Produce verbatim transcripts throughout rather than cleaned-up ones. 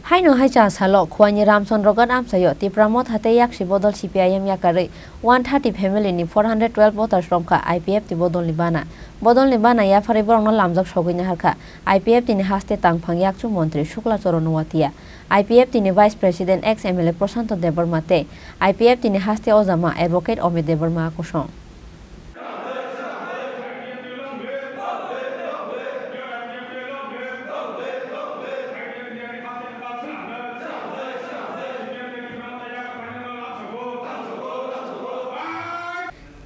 Haino hai cha salo Khwaini Ramchandra Ghat amchaio Tipra Motha tei Yaksi Bodol C P I M yakarwi one thirty family ni four hundred twelve voters romkha I P F T bodolni bana. Bodolni bana yapharwi borokno lamjak sogwi naharkha I P F T ni haste tangphang yakchu montri Shukla Charan Noatia, I P F T ni Vice President ex M L A Prashanto Debbarma tei I P F T ni haste ojama Advocate Amit Debbarma kosong.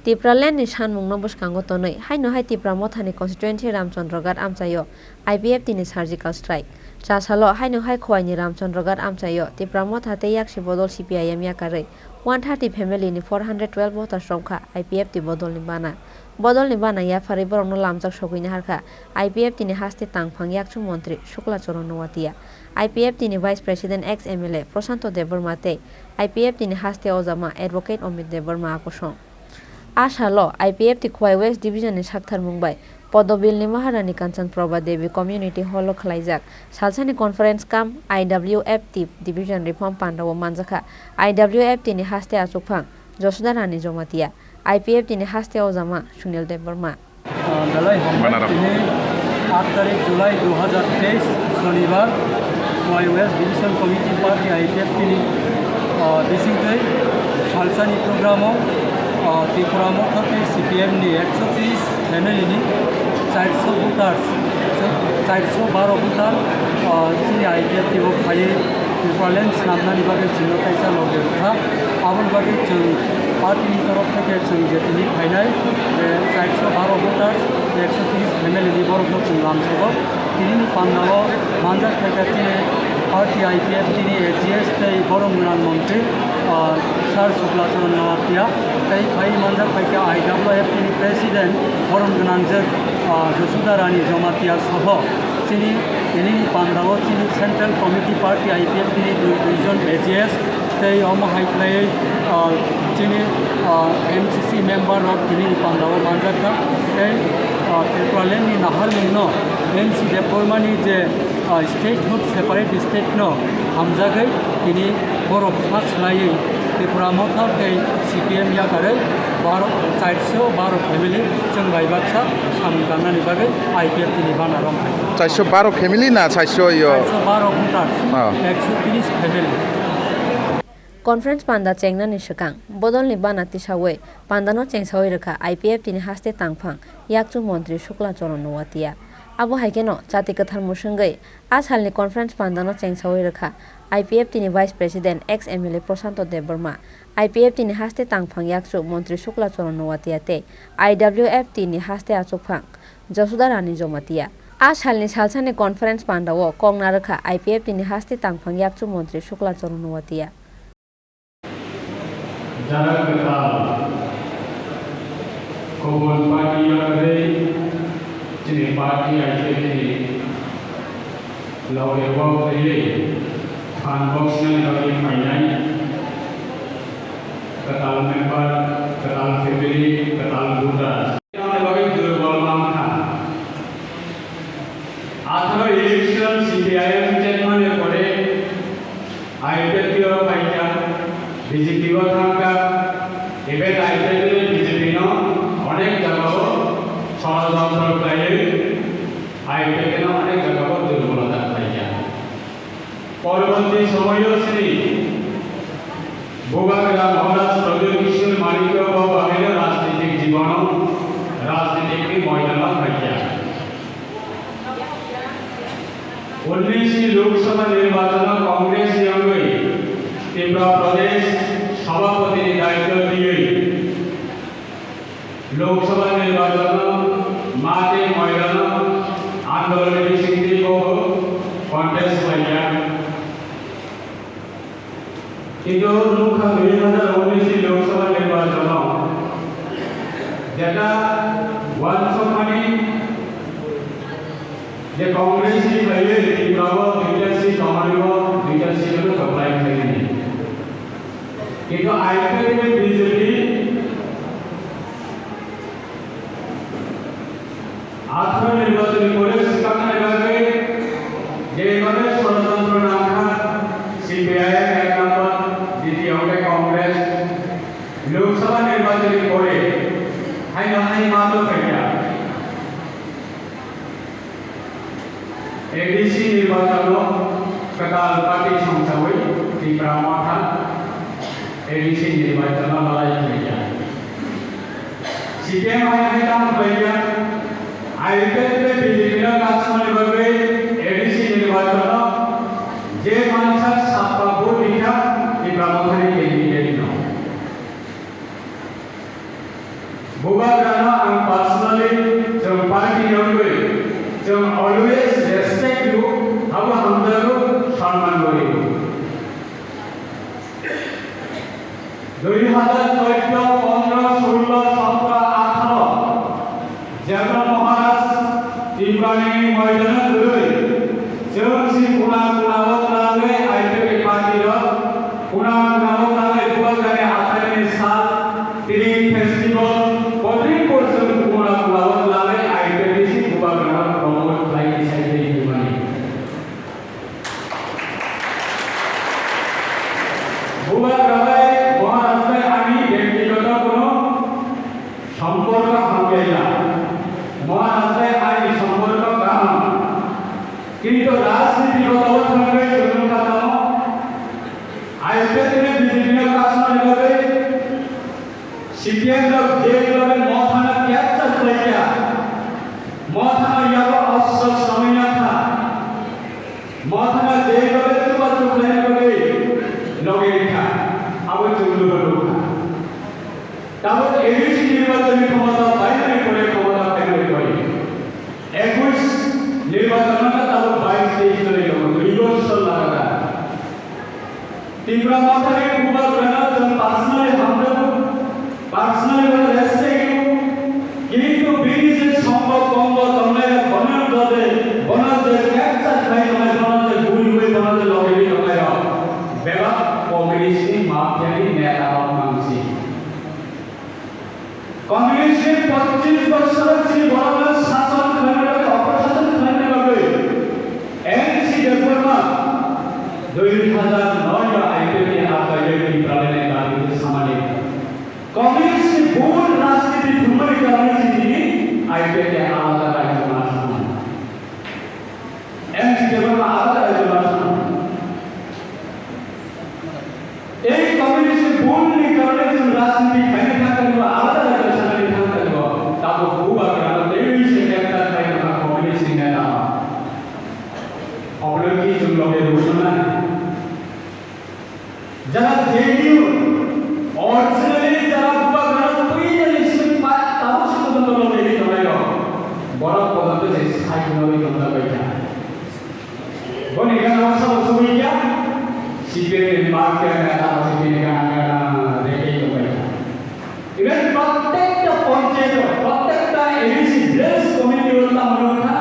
Tipraland ni sanmungno bwskango tonwi haino hai Tipra Mothani constituency Ramchandra Ghat amchaio I P F T ni surgical strike. Chasalo haino hai Khwaini Ramchandra Ghat amchaio Tipra Motha tei Yaksi Bodol C P I M yakarwi one thirty family ni four hundred twelve voters romkha I P F T bodolni bana. Bodolni bana yapharwi borokno lamjak sogwi naharkha I P F T ni haste tangphang yakchu montri Shukla Charan Noatia, I P F T ni Vice President ex M L A Prashanto Debbarma tei I P F T ni haste ojama Advocate Amit Debbarma kosong. A salo I P F T Khwai West Division ni saktharmung bai Podobil ni Maharani Kanchan Prabha Devi Community Hall o khwlaijak salsani conference cum I W F T Division Reform Panda o manjakha I W F T ni haste achukphang Josuda Rani Jomatia, I P F T ni haste ojama Sunil Debbarma. Ah, belai hambai. Banaram. Tini aat tarik July dui hajar teis, Shonibar, Khwai West Division Committee Party I P F T ni, ah, bisingtwi salsani program o, ah, Tipra Motha tei C P M ni ekso tris family ni charso voters, charso baro voter, ah, chini I P F T o phaiwi Tipraland swnamnani bagwi chwngno kaisa loge rwkha. Aboni bagwi chwng party ni torof theke chwng je tini phainai, je charso baro voters, ekso tris family ni borokno chwng lamsogo. Tinini pandao manjak phaikha chini party I P F T ni A G S tei borom gwnang montri, ah, Sir Shukla Charan Noatia, tei phai manjak phaikha I W F T ni president borom gwnang je, ah, Josuda Rani Jomatia soho. Chini, tinini pandao chini Central Committee Party I P F T ni dui, dui jon A G S tei omo hai khlaiwi, ah, chini, ah, M C C member rok tinini pandao manjakha tei, ah, Tipraland ni naharmungno N C Debbarma ni je, ah, statehood separate state no hamjagwi tini borok kha swlaiwi Tipra Motha tei C P M yakarwi baro, charso baro family chwng bai baksa samung tangnani bagwi I P F T ni bana romkha. Charso baro family na charso yo? Charso baro voters, ah, ekso tris family. Conference panda chengnani swkang bodolni bana tisawi pandano chengsawi rwkha I P F T ni haste tangphang yakchu montri Shukla Charan Noatia. Abo hai kheno chati kwthar mwswngwi a salni conference pandano chengsawi rwkha I P F T ni Vice President ex M L A Prashanto Debbarma, I P F T ni haste tangphang yakchu montri Shukla Charan Noatia tei I W F T ni haste achukphang Josuda Rani Jomatia. A salni salsani conference pandao kok narwkha I P F T ni haste tangphang yakchu montri Shukla Charan Noatia. Jara kwtal kubun party yakarwi chini party I P F T ni loge wak twiwi phan boksnani bagwi phainai kwtal member, kwtal family, kwtal voter. Bagwi durbol mankha. Atharo election C P I M chairman ni pore I P F T o phaikha, B J P o thangkha, even I P F T ni B J P no onek jagao sorojontro khlaiwi I P F T no onek jagao durbolota khlaikha. Porborti somoyo Shri Bubagra Maharaj Pradyot Kishore Manikya bo bahaino rajnitik jibono, rajnitik ni moidano phaikha. Unnish ni Lok Sabha nirbachano Congress ni wngwi Tripura Pradesh Sabhapati ni daityo twiwi Lok Sabha nirbachano mate moidano andolon ni bisingtwi bo contest khlaikha. Kintu nukha dui hajar unnish ni Lok Sabha nirbachano jeta wansukmani je Congress ni bai Tripura o duita seat tongmani o duita seat no supply khlainani. Kintu I P F T bai B J P atharo nirbachoni pore swkaknani bagwi jebhabe sorojontro nangkha, Tipra Motha A D C nirbachon no malai khlaiya. C P M hai hai tamo khlaiya, I P F le B J P no kasmani bagwi A D C nirbachon no je mansa sappa vote rikha Tipra Motha ni candidate no. Bubagrano ang personally chwng party ni wngwi chwng always respect rw, abo hamjago, sonman bo rw. Dui hazar choddo, pondro, sullo, sotro, atharo, jebra Maharaj Tiprani moidano kwrwi, chwng si kuna kuna o twlangwi I P F T party rok kuna kuna o twlangwi Bubagrani achaini sal, Tring festival, Badripur chwng kuna kuna o twlangwi I P F T si Bubagrano promote khlai sai tei hwnmani. Bubagra bai Maharaj bai ani byaktigoto kono somporko hamkhaila. Maharaj bai ani somporko kaham. Kintu rajniti goto thangwi chwng khatamo I P F T ni B J P no kasmani bagwi C P M rok je loge Mothano capture khlai kha, Mothano yago aswk samwi ya kha, Mothano je loge chubachu khlaina bagwi loge rikha, abo chwng lugo nukha. Tabuk A D C nirbachoni khomota painani pore, khomota painani pore. Ekush nirbachon no tabuk bais teis choli tongo, dui bosor lagatar. Tipra Mothani Bubagrano chwng personally hamjago, personally bono respect rw, kintu bini je songo bongo tongnai rok, bono je, bono je capture khlai tongnai, bono je guriwi, bono je logeni tongnai rok, bebak communist ni mafia ni neta rok mangsi. Communist ni pochish bosor chini borokno sason khlaina bagwi, oprosason khlaina bagwi N C Debbarma dui hazar noi o I P F T ni achaio Tipralani dabi khe samani. Communist ni bhul rajniti thumani karone chini I P F T alada rajyo ma samani. N C Debbarma alada rajyo ma samani. Ei communist ni bhul ni karone chwng rajniti khaina thang thang bo, alada alada sanani thang thang bo, tabuk Bubagrano teiwi se capture khlai tongkha communist ni neta rok. Oboleki chwng loge rwsonai. Jara genuine, originally jara Bubagrano twiwi se pa-, tabuk se pojonto loge ri tongnai rok, borok pojonto se sai nori tongjak bai kha. Boni gana sabo sugui ya, C P M ni party ni neta, C P M ni gana gana reke tongbai. Even prottekta panchayat, prottekta A D C village committee o tamo wngkha,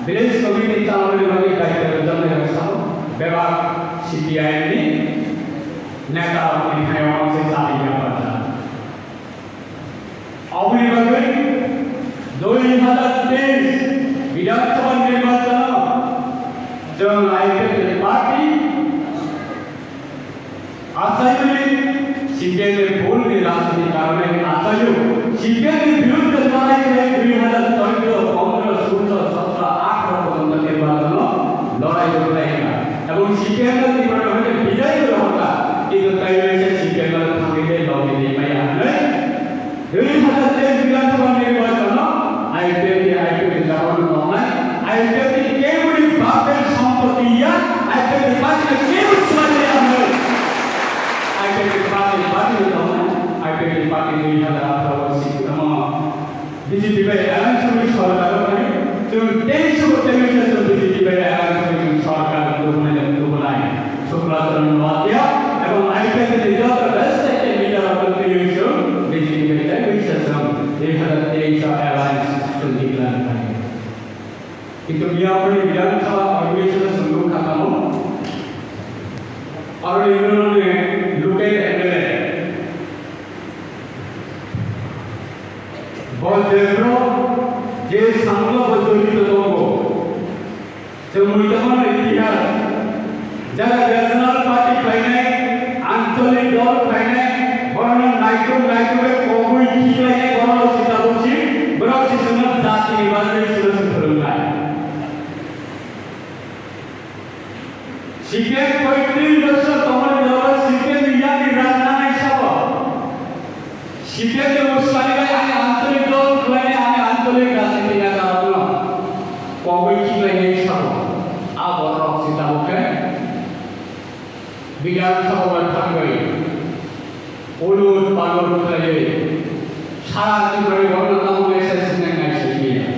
village committee chalani bagwi daityo rwjaknai rok sabo, bebak C P I M ni neta rokni thani o se chali ya pajak. Aboni bagwi dui hazar teis Bidhan Sabha nirbachano chwng I P F T party achaiwi C P M ni bhul ni rajniti karone achaio C P M ni birudde lorai khlai dui hazar choddo, pondro, sullo, sotro, atharo porjonto nirbachano lorai khlai kha. Ebong C P M no Tripura ni hoite bijai khe rohorkha, kintu taiwi se C P M no thangwi tei logi tei maya hwnwi dui hazar teis Bidhan Sabha nirbachano I P F T, I P F T ni jagao no tongnai, I P F T ni keboni bapni sompoti ya, I P F T ni party no kebo swmai ya hwnwi. I P F T ni party, party no tongnai, I P F T ni party dui hazar atharo o si tamo. B J P bai alliance wngwi sorkar o thangwi chwng teis bo teis chwng B J P bai alliance wngwi chwng sorkar tubunai tubunai. Subrata Noatia ebong I P F T ni joto respected leader rok twiwi chwng B J P bai twiwi chwng dui hazar teis o alliance chwng declare khlai. Kintu miya phani Bidhan Sabha Adhikeshon o chwng nukha tamo, aroni local M L A Bo jebro je samlo bo jorito tongo. Chwng muitamano itihas. Jara regional party phainai, ancholik dol phainai, borokno naitok naitokhe kobui khiklainai, borokno sita busi, borok si chwngno jatini bagwi chwngno se phwrwngnai. C P M poitris bosor tongmani Sitiyani Muswari bai ani antolik dol khlainai, ani antolik rajniti neta rokno kogwi khiklainai sabo. A borok rok se tabuk khe Bidhan Sabha bai thangwi ulut palut khlaiwi sara Tripura ni borokno tamo message sinai nai simiya.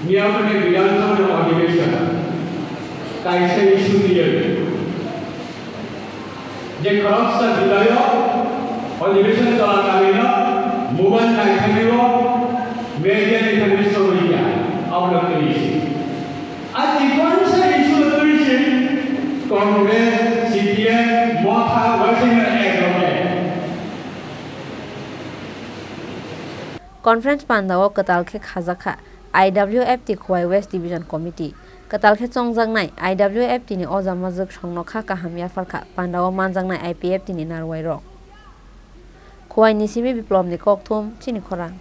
Miyakuni Bidhan Sabha ni adhibeshon kaisa issue twiwi je khoroksa July o adhibeshon cholakalino mobile naithangwi o media ni thangwi sogwi ya, abono twiwi se. A chikonsa issue twiwi se Congress, C P M, Motha, Waisanya ek loge. Conference pandao kwtal khe khajakha I W F T Khowai West Division Committee. Kwtal khe chongjaknai I W F T ni oja majwk songno kha kaham yapharkha pandao manjaknai I P F T ni narwai rok. Khowai ni simi Biplop ni kokthum chini khorang.